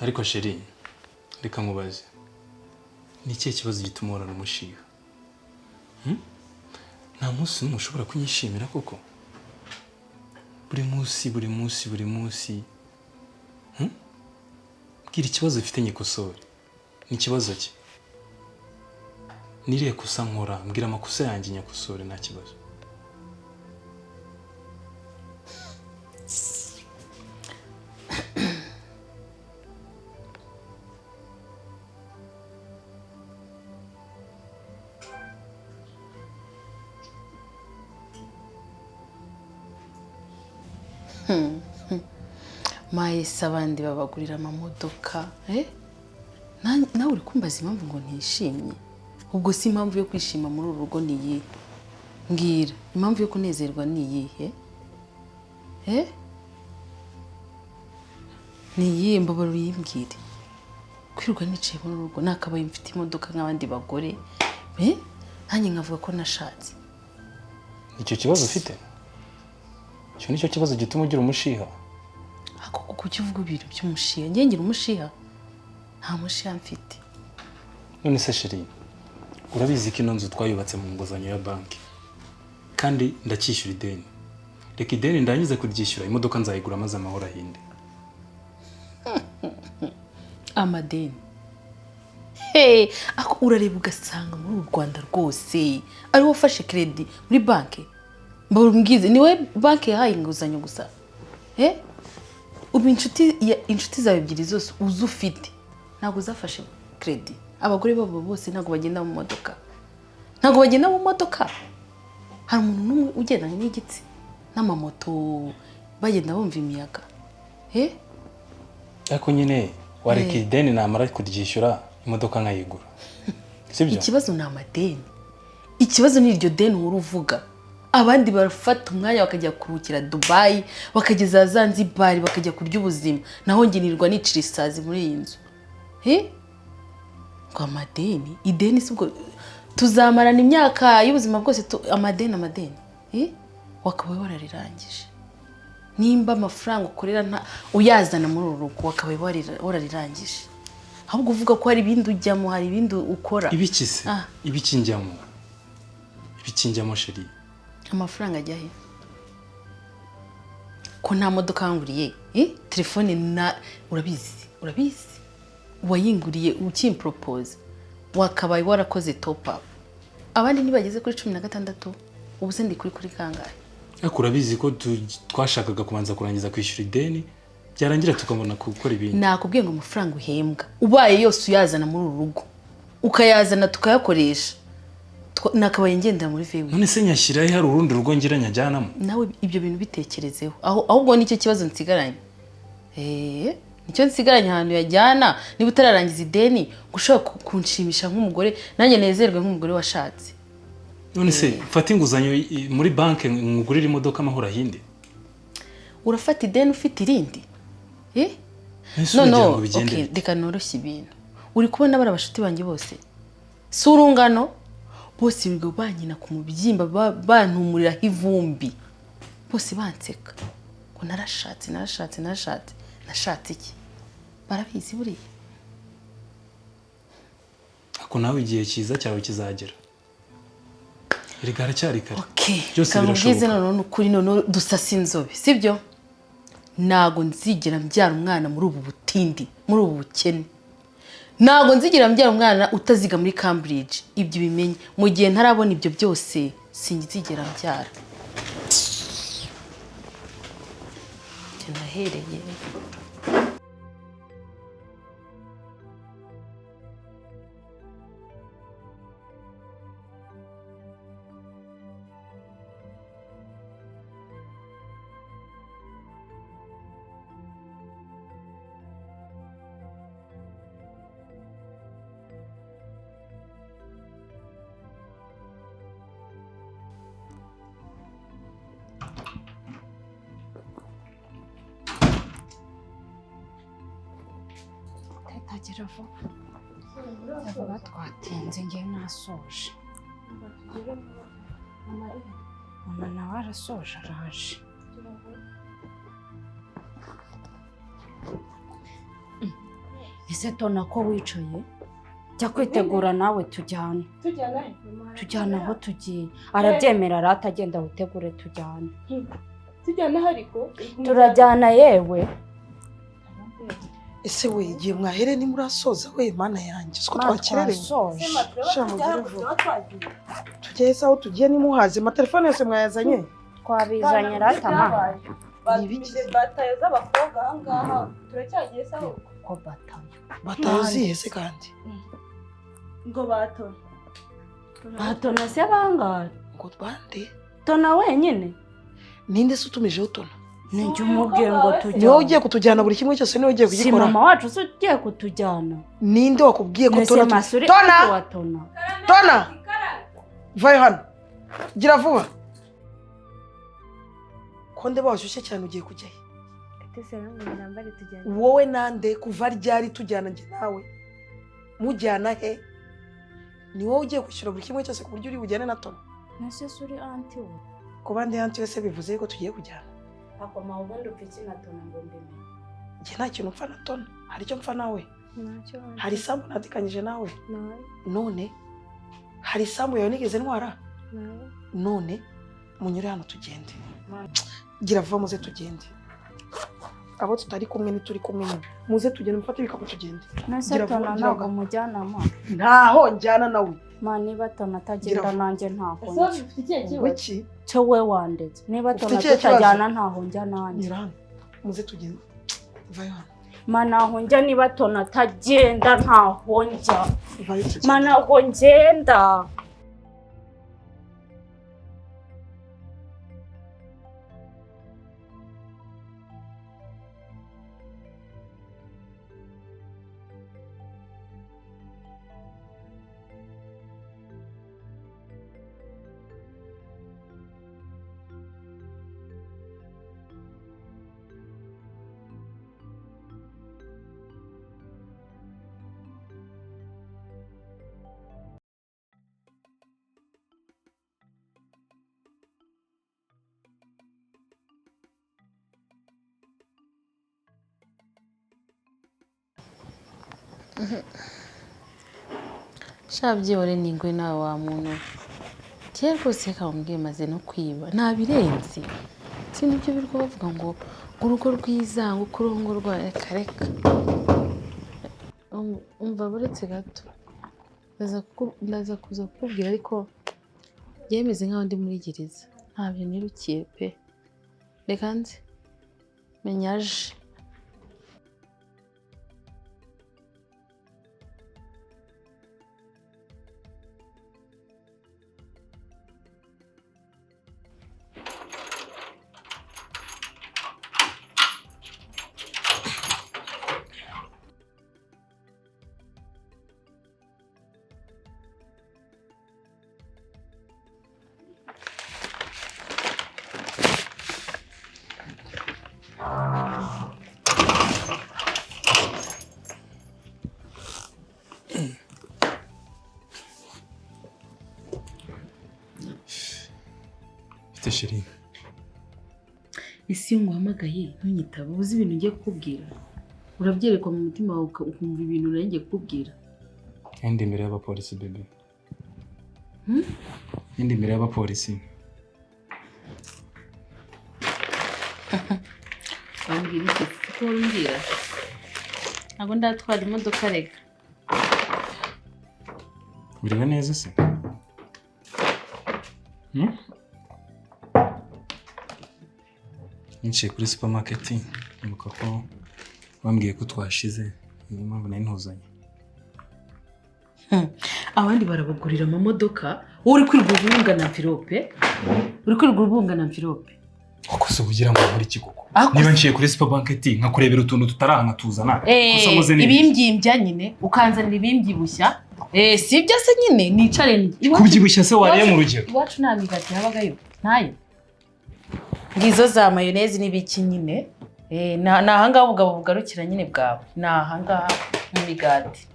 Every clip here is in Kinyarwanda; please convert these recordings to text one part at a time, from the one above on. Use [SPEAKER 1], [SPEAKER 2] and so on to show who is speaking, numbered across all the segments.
[SPEAKER 1] Ariko chérie, reka nkubaze, ni ikihe kibazo gituma uhorana umushiha? Hmm? Nta munsi n'umwe ushobora kunyishimira koko? Buri munsi, buri munsi, buri munsi. Hmm? Bwira ikibazo ufite nyikosore. Ni ikibazo ki? Nirihe kosa nkora? Mbwira amakosa yanjye nyakosore, nta kibazo.
[SPEAKER 2] Mayese abandi babagurira amamodoka, eh? Nawe uri kumbaza impamvu ngo ntishimye? Ubwo si impamvu yo kwishima muri uru rugo ni iyihe? Mbwira, impamvu yo kunezerwa ni iyihe? Eh? Ni iyihe? Mbabara uyimbwire. Kwirirwa nicaye muri uru rugo nakabaye mfite imodoka nk'abandi bagore, eh? Nanjye nkavuga ko nashatse.
[SPEAKER 1] Icyo kibazo ufite? Icyo nicyo kibazo gituma ugira umushiha?
[SPEAKER 2] Ako kuki uvuga ibintu by'umushiha? Njye ngira umushiha? Nta mushiha mfite.
[SPEAKER 1] None se chérie, urabizi ko ino nzu twayubatse mu nguzanyo ya banki, kandi ndacyishyura ideni. Reka ideni ndangize kuryishyura, imodoka nzayigura maze amahoro ahinde.
[SPEAKER 2] Amadeni. Hey, ako urareba ugasanga muri uru Rwanda rwose ari wowe ufashe credit muri banki. Mbabwira, ni wowe banki yahaye inguzanyo gusa. Eh? Ubu inshuti zawe ebyiri zose uzi ufite ntabwo zafashe credit. Abagore babo bose ntabwo bagenda mu modoka. Ntabwo bagenda mu modoka. Hari umuntu n'umwe ugendana n'igitsi n'amamoto bagenda bumva imiyaga. Eh?
[SPEAKER 1] Ariko nyine wareka ideni namara kuryishyura imodoka nkayigura. Sibyo?
[SPEAKER 2] Ikibazo ni amadeni. Ikibazo ni iryo deni uhora uvuga. Abandi barafata umwanya bakajya kuruhukira Dubai, bakageza Zanzibar, bakajya kurya ubuzima. Naho njye nirirwa nicira isazi muri iyi nzu. Eh? Ngo amadeni, ideni si ubwo tuzamarana imyaka y'ubuzima bwose amadeni, amadeni. Eh? Wakabaye wararirangije. Nimba amafaranga ukorera nta uyazana muri uru rugo, wakabaye wararirangije. Ahubwo uvuga ko hari ibindi ujyamo, hari ibindi ukora.
[SPEAKER 1] Ibiki se? Ibiki njyamo? Ibiki njyamo chérie?
[SPEAKER 2] Amafaranga ajya he? Ko nta modoka wanguriye? Eh? Telefone na urabizi, urabizi. Wayinguriye ukimpropose, wakabaye warakoze top up. Abandi ntibageze kuri 16, ubu se ndi kuri kangahe?
[SPEAKER 1] Ariko urabizi ko twashakaga kubanza kurangiza kwishyura ideni, byarangira tukabona gukora ibindi.
[SPEAKER 2] Nakubwiye ngo amafaranga uhembwa ubaye yose uyazana muri uru rugo, ukayazana tukayakoresha. Nakabaye ngendera muri VW.
[SPEAKER 1] None se nyashyira he hari urundi rugo ngira nyajyanamo?
[SPEAKER 2] Nawe ibyo bintu bitekerezeho. Ahubwo nicyo kibazo nsigaranye. Nicyo nsigaranye ahantu yajyana, niba utararangiza ideni ngo ushobora kunshimisha nk'umugore, nanjye nezerwe nk'umugore washatse.
[SPEAKER 1] None se mfate inguzanyo muri banki ngurire imodoka amahoro ahinde?
[SPEAKER 2] Urafata ideni ufite irindi?
[SPEAKER 1] Ese
[SPEAKER 2] No,
[SPEAKER 1] uragira
[SPEAKER 2] no,
[SPEAKER 1] ngo bigende
[SPEAKER 2] okay,
[SPEAKER 1] bite?
[SPEAKER 2] reka noroshye ibintu. Uri kubona bari abashuti banjye bose? Si urungano? Bose birirwa bankina ku mubyimba, bantumuriraho ivumbi. Bose banseka. Ngo narashatse, narashatse, narashatse. Nashatse iki? Barabizi buriya.
[SPEAKER 1] Ako nawe igihe cyiza cyawe kizagera. Erega haracyari kare.
[SPEAKER 2] Okay.
[SPEAKER 1] Byose
[SPEAKER 2] Kamubwize
[SPEAKER 1] birashoboka.
[SPEAKER 2] noneho ni ukuri, noneho dusase inzobe, sibyo? Ntago nzigera mbyara umwana muri ubu butindi, muri ubu bukene. Ntago nzigera mbyara umwana utaziga muri Cambridge, ibyo ubimenye. Mu gihe ntarabona ibyo byose, sinzigera mbyara. Njye nahereye.
[SPEAKER 3] Tagera vuba. Vuba twatinze, ngewe nasoje. Mama nawe arasoje araje. Ese Tona ko wicaye? Jya kwitegura nawe tujyane.
[SPEAKER 4] Tujyana he?
[SPEAKER 3] Tujyana aho tugiye. Arabyemera arata agenda witegure tujyane.
[SPEAKER 4] Tujyana hariko?
[SPEAKER 3] Turajyana yewe.
[SPEAKER 5] Ese we igihe mwahere ni murasoza we mana yanjye siko twakererewe. Sha mugire vuba. Tugeze aho tugiye nimuhaze amatelefone yose mwayazanye.
[SPEAKER 3] Twabizanye rata ma.
[SPEAKER 4] Batumije batayo z'abakobwa aha ngaha turacyagiye saho.
[SPEAKER 3] Ko batayo.
[SPEAKER 5] Batayo zihese kandi.
[SPEAKER 4] Ngo batona.
[SPEAKER 3] Batona se bangahe?
[SPEAKER 5] Ngo bande?
[SPEAKER 3] Tona wenyine.
[SPEAKER 5] Ninde se utumijeho Tona?
[SPEAKER 3] Ninjye umubwiye ngo tujyane.
[SPEAKER 5] Niwe ugiye kutujyana buri kimwe cyose niwe ugiye kugikora.
[SPEAKER 3] Si mama wacu se ugiye kutujyana.
[SPEAKER 5] Ninde wakubwiye ko Tona? Tona!
[SPEAKER 3] Tona!
[SPEAKER 5] Tona! Vayo hano. Gira vuba. Konde bashyushye cyane ugiye kujyayo. Wowe nande kuva ryari tujyana njye nawe? Mujyana he? Ni wowe ugiye kwishyura buri kimwe cyose ku buryo uri bujyane na Tona.
[SPEAKER 3] Nase suri anti we.
[SPEAKER 5] Kuba ndi anti we se bivuze yuko tugiye kujyana.
[SPEAKER 3] Akoma ubundi upfa iki na Tona ngo mbimenye.
[SPEAKER 5] Njye nta kintu mpfa na Tona. Hari icyo mpfa nawe?
[SPEAKER 4] Ntacyo.
[SPEAKER 5] Hari isambu natikanyije nawe? None hari isambu yawe nigeze ntwara? None munyure hano tugende. Gira vuba muze tugende. Abo tutari kumwe ntituri kumwe nyine. Muze tugende mufate ibikapu tugende.
[SPEAKER 3] Nase Tona ntabwo mujyana ma.
[SPEAKER 5] Ntaho njyana nawe.
[SPEAKER 3] Ma niba Tona atagenda nanjye ntaho njya.
[SPEAKER 5] Wiki?
[SPEAKER 3] Cyo we wandetse. Niba Tona tutajyana ntaho njya nanjye.
[SPEAKER 5] Nyura hano. Muze tugende. Vayo hano.
[SPEAKER 3] Ma ntaho njya niba Tona atagenda ntaho njya. Ma ntaho ngenda.
[SPEAKER 2] Shabyihore ningwe nawe wa muntu. Kera rwose kambwiye maze no kwiba ntabirenze. Sinzi ibyo birwa bavuga ngo urugo rwiza ngo kurongorwa reka reka. Umva buretse gato. Ndaza kuza kukubwira ariko yemeze nkaho ndi muri gereza. Ntabyo nirukiye pe. Reka nze. Menyaje.
[SPEAKER 1] Chérie.
[SPEAKER 2] Ese iyo nguhamagaye ntunyitabe uzi ibintu ngiye kukubwira urabyerekwa mu mutima wawe ukumva ibintu nari ngiye kukubwira.
[SPEAKER 1] Ndi imbere y'abapolisi bebe. Ndi imbere y'abapolisi.
[SPEAKER 2] Bambwira iki kuko umbwira ntabwo ndatwara imodoka reka.
[SPEAKER 1] Biriwe neza se? Niciye kuri supermarket nibuka ko bambwiye ko twashize niyo mpamvu nari ntuzanye.
[SPEAKER 2] Abandi barabagurira amamodoka wowe uri kwirirwa ubungana mvirope uri kwirirwa ubungana mvirope.
[SPEAKER 1] Wakoze ubugira ngo nkore iki koko? Niba nciye kuri supermarket nkakurebera utuntu tutaraha tuzana gusa muze ni
[SPEAKER 2] ibimbyimvya nyine ukanzanira ibimbyibushya si ibyo se nyine nicare
[SPEAKER 1] kubyibushya se wariye mu rugero.
[SPEAKER 2] Iwacu nta migati yabagayo ntayo. Ngizo za mayonnaise n'ibiki nyine na ahangaha ubugabo bugarukira nyine bwawe ni ahangaha mu migati.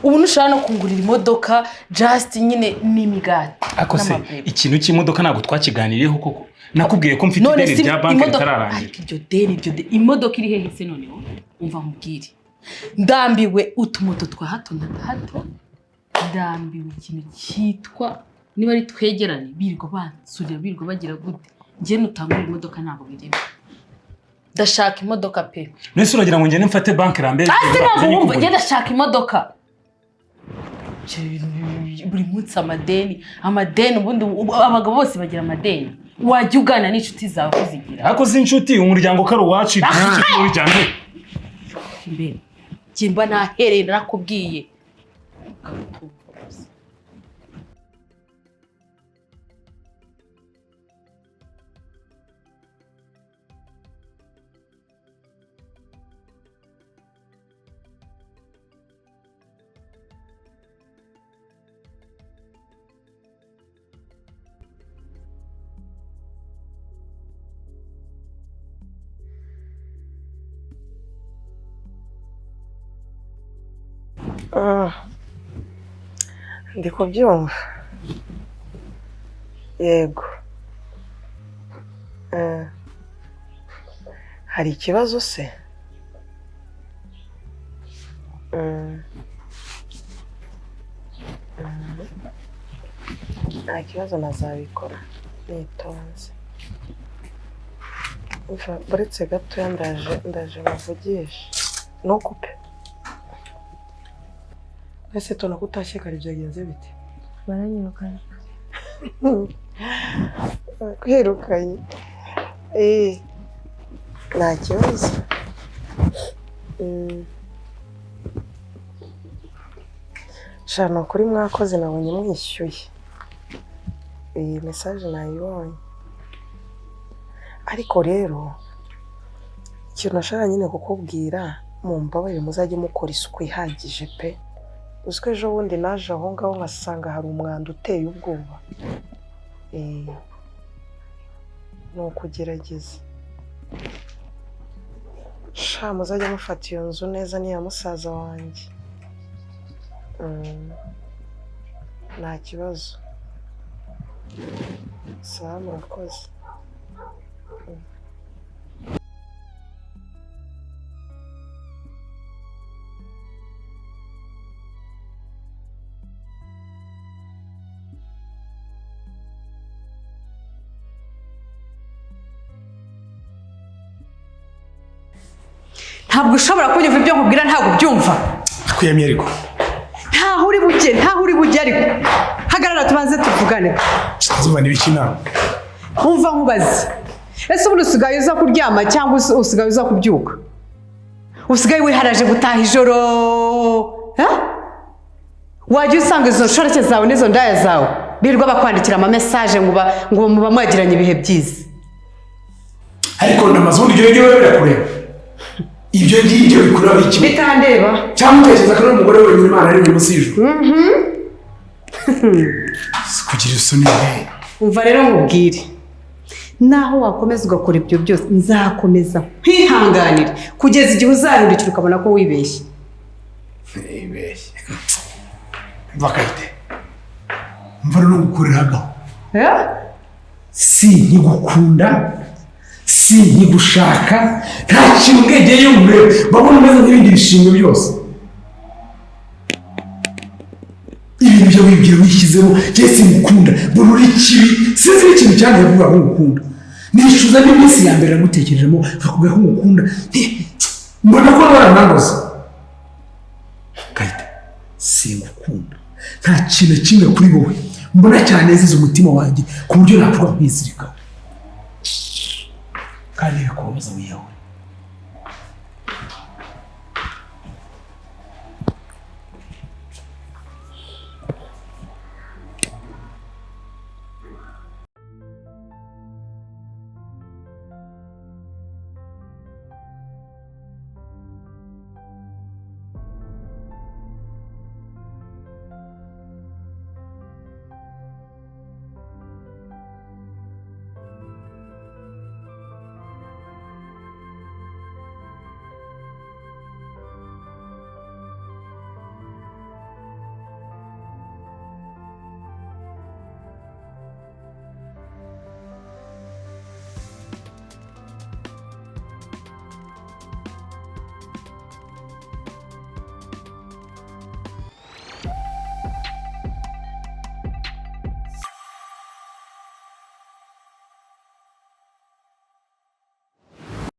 [SPEAKER 2] Ubu ntushobora no kungurira imodoka just nyine ni imigati.
[SPEAKER 1] Ako se ikintu cy'imodoka ntabwo twakiganiriyeho koko? Nakubwiye ko mfite ideni rya banki ritararangira.
[SPEAKER 2] Ariko iryo deni imodoka iri hehe se noneho? Umva nkubwire, ndambiwe utumoto twa hato na hato, ndambiwe ikintu cyitwa niba ari twegerane, birirwa bansurira, birirwa bagira gute. Njye nutangura imodoka ntabwo birimo, ndashaka imodoka pe.
[SPEAKER 1] Nese uragira ngo ngende mfate banki rambere?
[SPEAKER 2] Hasi ntabwo wumva, njye ndashaka imodoka. Buri munsi amadeni, amadeni. Ubundi abagabo bose bagira amadeni, wajya uganira n'inshuti zawe kuzigira.
[SPEAKER 1] Ariko si inshuti, umuryango ko ari uwacu, ibyo.
[SPEAKER 2] Imbere njye mba nahereye, narakubwiye.
[SPEAKER 5] Ndi kubyumva, yego. Hari ikibazo se? Nta kibazo, nazabikora nitonze. Uretse gatoya, ndaje, ndaje muvugishe, ntukupe. Ese tona ko utashye kare, byagenze bite?
[SPEAKER 4] Baranyirukanye.
[SPEAKER 5] Kwirukanye? Nta kibazo. Sha, ni ukuri mwakoze, nabonye mwishyuye. Iyi message nayibonye. Ariko rero ikintu nashaka nyine kukubwira, mumbabarire muzajye mukora isuku ihagije pe. Uzi ko ejo bundi naje aho ngaho nkasanga hari umwanda uteye ubwoba. Ni ukugerageza. Sha, muzajya mufata iyo nzu neza, ni iya musaza wanjye. Nta kibazo. Sawa, murakoze.
[SPEAKER 6] Ntabwo ushobora kunyumva, ibyo nkubwira ntabwo ubyumva.
[SPEAKER 7] Kwiyamye ariko.
[SPEAKER 6] Ntaho uri bujye, ntaho uri bujye, ariko hagarara tubanze tuvugane.
[SPEAKER 7] Zuba n'ibiki nawe?
[SPEAKER 6] Umva nkubaze, ese ubundi usigaye uza kuryama cyangwa usigaye uza kubyuka? Usigaye wiharaje gutaha ijoro, wajya usanga izo nshoreke zawe n'izo ndaya zawe birirwa bakwandikira ama message ngo ngo muba mwagiranye ibihe byiza.
[SPEAKER 7] Ariko ndamaze, ubundi ibyo ngibyo birakureba? Ibyo ngibyo bikureba iki?
[SPEAKER 6] Bitandeba.
[SPEAKER 7] Cyangwa utekereza ko ari umugore wenyine Imana yaremye munsi y'ijuru? Si kugira isoni we.
[SPEAKER 6] Umva rero nkubwire, naho wakomeza ugakora ibyo byose, nzakomeza nkwihanganire kugeza igihe uzahindukira ukabona ko wibeshye.
[SPEAKER 7] Wibeshye. Mva kayite, mva no gukoreragaho. Si nkigukunda, si nkigushaka, nta kintu ubwenge y'umurebe babona umeze nk'ibindi bishingwe byose. Ibintu byo wibwira wishyizemo, njye simukunda, mbona uri kibi, sinzi n'ikintu cyanteye kuvuga ko ngukunda. Nishyuza n'iminsi ya mbere nagutekerejemo nkakubwira ko ngukunda, mbona ko waranangoza. Kayite, singukunda, nta kintu kimwe kuri wowe mbona cyanezeza umutima wanjye ku buryo nakuba nkwizirikaho. Kandi bikubabaza wiyahure.